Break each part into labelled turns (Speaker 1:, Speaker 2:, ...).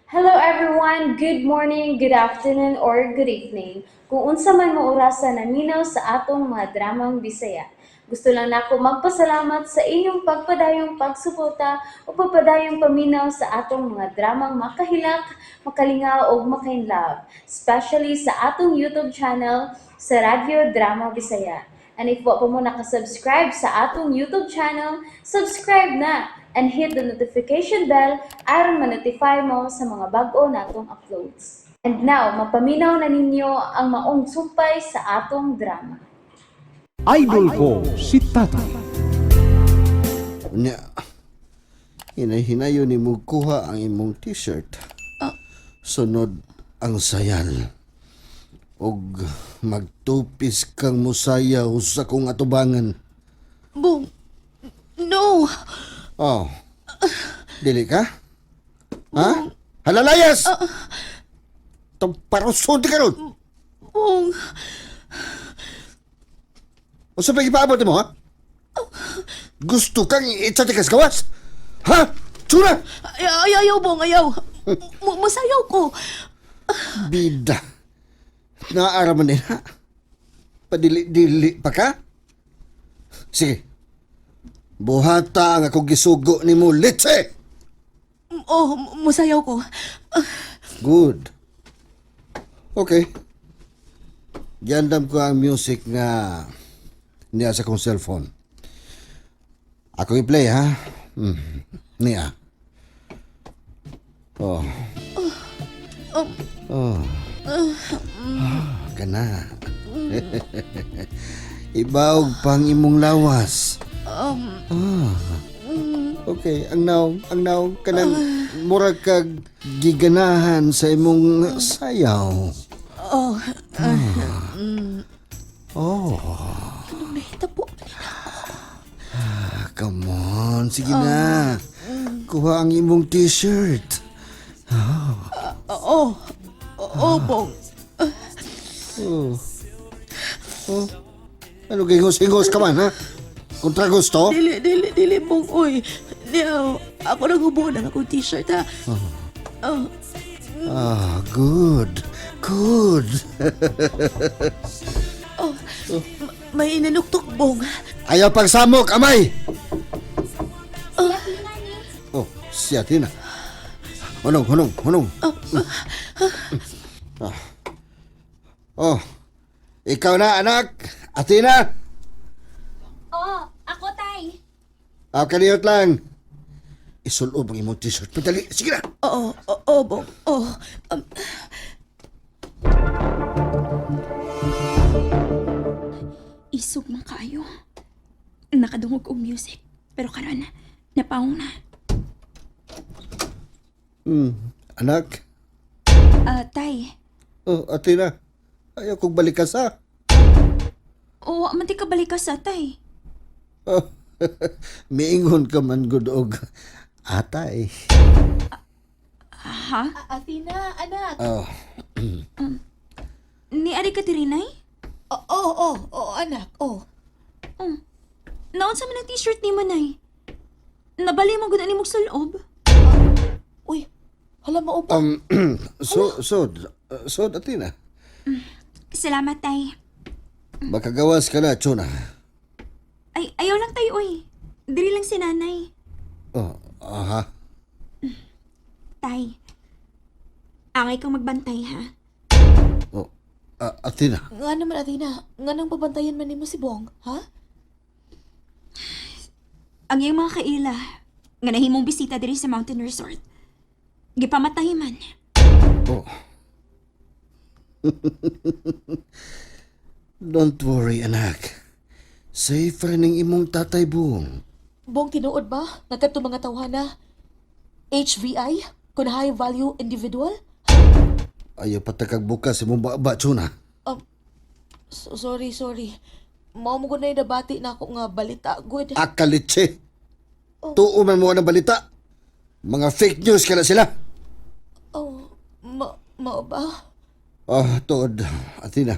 Speaker 1: Hello everyone! Good morning, good afternoon, or good evening. Kung unsa man mo orasa naminaw sa atong mga dramang Bisaya. Gusto lang nako magpasalamat sa inyong pagpadayong pagsuporta o pagpadayong paminaw sa atong mga dramang makahilak, makalingaw ug makainlove, especially sa atong YouTube channel sa Radyo Drama Bisaya. And if wa pa mo nakasubscribe sa atong YouTube channel, subscribe na and hit the notification bell aron ma-notify mo sa mga bag-o natong uploads. And now, mapaminaw na ninyo ang maong sumpay sa atong drama.
Speaker 2: Idol ko si Tatay.
Speaker 3: Nya, hinay-hinayon ni mo kuha ang imong t-shirt. Sunod ang sayal. Og magtupis kang musayaw sa kong atubangan.
Speaker 4: Bong, no!
Speaker 3: Oh. Dili ka? Ha? Halalayas! Tong parusun di karon.
Speaker 4: Bong,
Speaker 3: Unsa pa gipaabot mo, ha? Gusto kang itsa tikas gawas? Ha? Tsura!
Speaker 4: Ay, ay, ayaw, Bong, ayaw. Masayaw ko.
Speaker 3: Bida. Naara man din, ha? Padili-dili pa ka? Sige. Buhata ang akong gisugo ni mo, litse!
Speaker 4: Oh, masayaw ko.
Speaker 3: Good. Okay. Giandam ko ang music nga niya sa kong cellphone. Ako i-play, ha? Niya. Oh. Oh. Ah, kana. Ibawg pang imong lawas. Ah. Okay, ang naong kanang mura kag giganahan sa imong sayaw.
Speaker 4: Oh,
Speaker 3: Oh,
Speaker 4: anong nahitabo?
Speaker 3: ah, come on, sige na. Kuha ang imong t-shirt.
Speaker 4: Oh, oh, Bong.
Speaker 3: Oh. Oh. Ano gingos-ingos ka man, ha? Kontra gusto?
Speaker 4: Dili, dili, dili, Bong, uy. Niya, ako nang hubo ng akong t-shirt, ha? Oh,
Speaker 3: Ah, good. Good.
Speaker 4: Oh, may inanuktok, Bong.
Speaker 3: Ayaw pagsamok, amay! Oh, siya Tina. Hunong, hunong, hunong. Ah. Oh, ikaw na, anak. Athena.
Speaker 5: Oh, ako, Tay.
Speaker 3: Ah, kaniyot lang. Isulob ang imong t-shirt. Padali, sige na.
Speaker 4: Oo, oh, oh, Bong. Oh,
Speaker 5: Isog man kaayo. Nakadungog og music. Pero karon, napaong na.
Speaker 3: Anak.
Speaker 5: Ah, Tay.
Speaker 3: Oh, Athena. Ayaw kong balikas, ha?
Speaker 5: Oo, man ti ka balikas sa Tay.
Speaker 3: Oh, miingon ka man gud og atay.
Speaker 5: Ha?
Speaker 4: Athena, anak.
Speaker 3: Oh,
Speaker 5: Ni ari ka diri, Nay?
Speaker 4: Oo, oh, oh, oh, anak, oh.
Speaker 5: Oh. Naon sa man ang t-shirt ni Manay? Nabali mo gud ani mong sulob.
Speaker 4: Uy, hala mo ba?
Speaker 3: So, so, so, Athena.
Speaker 5: Salamat, Tay.
Speaker 3: Makagawas ka na, Chona.
Speaker 5: Ay, ayaw lang tayo, uy. Diri lang si Nanay.
Speaker 3: Oh, aha.
Speaker 5: Tay. Angay kang magbantay, ha?
Speaker 3: Oh, ah, Athena.
Speaker 4: Nga naman, Athena. Nga nang pabantayan man nimo si Bong, ha?
Speaker 5: Ang iyang mga kaila, nga nahimong bisita diri sa Mountain Resort. Gipamatay man.
Speaker 3: Oh. Don't worry, anak. Safe rin ang imong tatay buong.
Speaker 4: Bong, tinuod ba? Nagkadto mga tawhana. HVI? Kun high value individual?
Speaker 3: Ayaw patakag bukas imong baba, Chona.
Speaker 4: So, sorry, sorry. Mao mo gud na nabati na ako nga balita good.
Speaker 3: Akalitse. Tuo man mo ang balita. Mga fake news ka na sila.
Speaker 4: Oh, ma mao ba?
Speaker 3: Ah, tuod, Athena.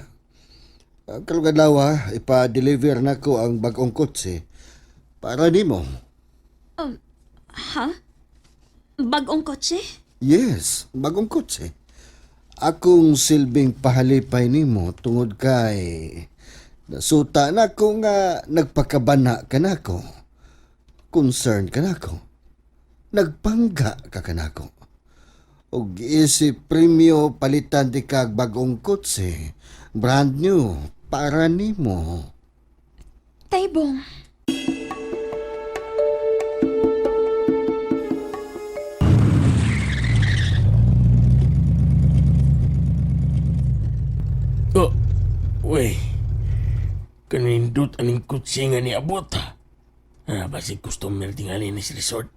Speaker 3: Ah, karong adlaw, ah, ipa-deliver na ko ang bagong kotse para nimo.
Speaker 5: Ha? Bagong kotse?
Speaker 3: Yes, bagong kotse. Akong silbing pahalipay nimo tungod kay nasuta na ko nga nagpakabana ka nako. Concerned ka nako. Nagpangga ka kanako. Og isip premyo palitan di kag bagong kotse. Brand new para nimo.
Speaker 5: Tay Bong.
Speaker 6: Oh, uy. Kanindot aning kutsi nga ni abot. Ah, basig customer tingali ni sa resort.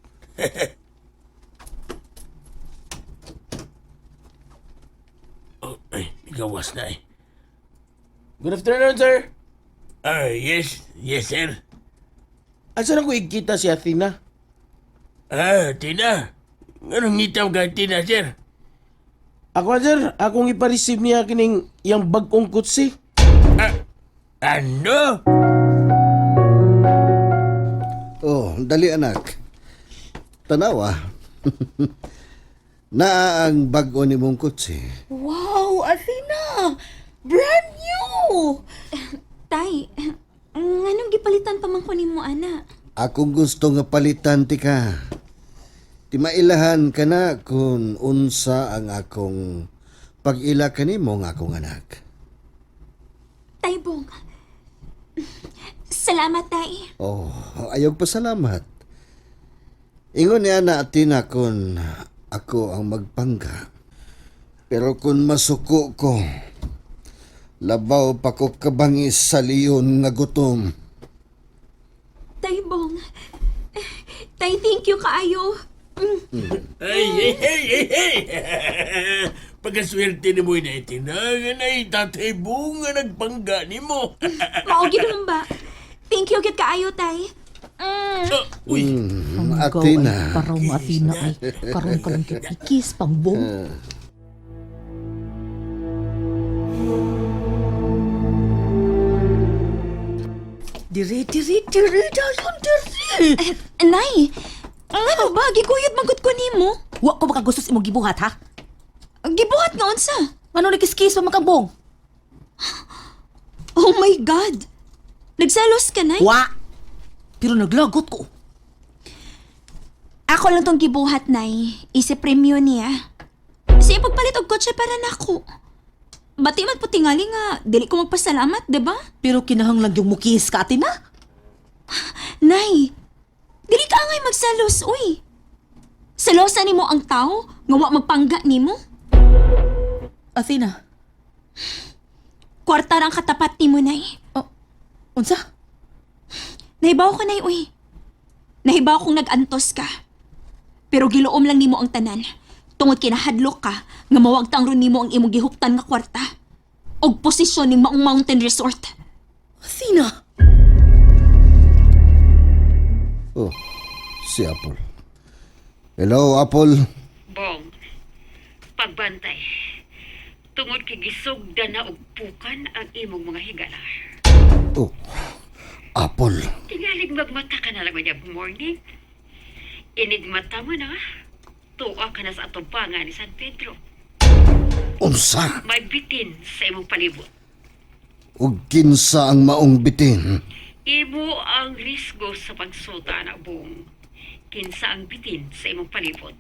Speaker 6: Oh, ay, gawas na eh.
Speaker 7: Good afternoon, sir.
Speaker 6: Ah, yes, yes, sir.
Speaker 7: Asa na ko ikita si Athena?
Speaker 6: Ah, Tina. Anong ngitaw ka, Tina, sir?
Speaker 7: Ako, sir. Akong ipareceive niya kining iyang bagong kutsi.
Speaker 6: Ah, ano?
Speaker 3: Oh, dali anak. Tanawa. Naa ang bag-o nimong kotse.
Speaker 4: Wow, Athena! Brand new!
Speaker 5: Tay, nganong gipalitan pa man ko nimo ana?
Speaker 3: Akong gusto nga palitan ti ka. Ti mailahan ka na kung unsa ang akong pag-ila kanimo nga akong anak.
Speaker 5: Tay Bong. Salamat, Tay.
Speaker 3: Oh, ayaw pasalamat. Ingon niya na atina kung ako ang magpangga. Pero kung masuko ko, labaw pa ko kabangis sa leon nga gutom.
Speaker 5: Tay Bong. Tay, thank you kaayo.
Speaker 6: Ay, ay, ay, ay, ay. Pagkaswerte ni mo na Tina, nga na tatay Bong nga nagpangga ni mo.
Speaker 5: Mao gid ba? Thank you gid kaayo, Tay.
Speaker 6: Ah, uy,
Speaker 3: Athena.
Speaker 4: Paraw mo, Athena ay. Karon ka lang kikis, pangbong. Dire, dire, dire, dayon, dire.
Speaker 5: Nay, ngano ba giguyod man gud ko nimo?
Speaker 4: Wa ko makagusto sa imong gibuhat, ha?
Speaker 5: Gibuhat nga unsa?
Speaker 4: Ano nagkiskis pa makambong?
Speaker 5: Oh my God. Nagselos ka, Nay?
Speaker 4: Wa! Pero naglagot ko.
Speaker 5: Ako lang tong gibuhat, Nay. Isip premyo niya. Sa ipagpalit og kotse para nako. Bati man po tingali nga, dili ko magpasalamat, 'di ba?
Speaker 4: Pero kinahanglan yung mukis ka, Athena.
Speaker 5: Nay, dili ka angay magselos, uy. Selosa nimo ang tao nga wa magpangga nimo.
Speaker 4: Athena,
Speaker 5: Kwarta ra ang katapat nimo, Nay.
Speaker 4: oh, unsa?
Speaker 5: Nahibaw ko, Nay, uy. Nahibaw kong nag-antos ka. Pero giluom lang nimo ang tanan. Tungod kinahadlok ka nga mawagtang ron nimo ang imong gihuptan nga kwarta. Og posisyon ni Maong Mountain Resort.
Speaker 4: Athena!
Speaker 3: Oh, si Apple. Hello, Apple.
Speaker 8: Bong, pagbantay. Tungod kay gisugda na og pukan ang imong mga higala.
Speaker 3: Oh, Apple.
Speaker 8: Tingalig magmata ka na lang unyag morning. Inigmata mo na. Tuwa ka na sa atubangan ni San Pedro.
Speaker 3: Unsa?
Speaker 8: May bitin sa imong palibot.
Speaker 3: Ug kinsa ang maong bitin?
Speaker 8: Imo ang risgo sa pagsuta na bong. Kinsa ang bitin sa imong palibot.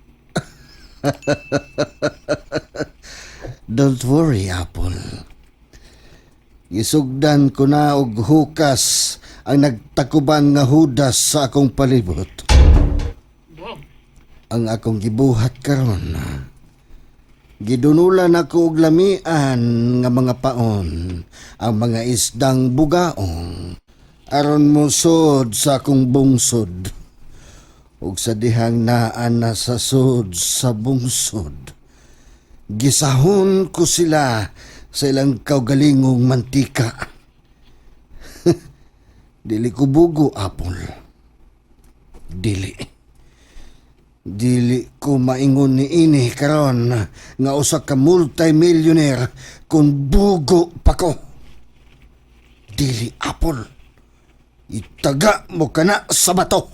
Speaker 3: Don't worry, Apple. Gisugdan ko na og hukas ang nagtakuban nga hudas sa akong palibot.
Speaker 8: Bong,
Speaker 3: Ang akong gibuhat karon. Gidunulan ako og lamian nga mga paon, ang mga isdang bugaong aron mosod sa akong bungsod. Ug sa dihang naa na sa sod sa bungsod. Gisahon ko sila sa ilang kaugalingong mantika. Dili ko bugo, Apple. Dili. Dili ko maingon ni ini karon nga usa ka multimillionaire kun bugo pa ko. Dili, Apple. Itaga mo kana sa bato.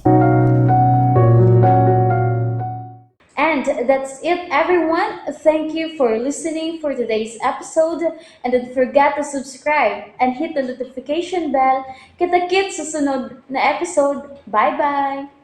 Speaker 1: And And that's it, everyone. Thank you for listening for today's episode. And don't forget to subscribe and hit the notification bell. Kita-kits sa sunod na episode. Bye-bye!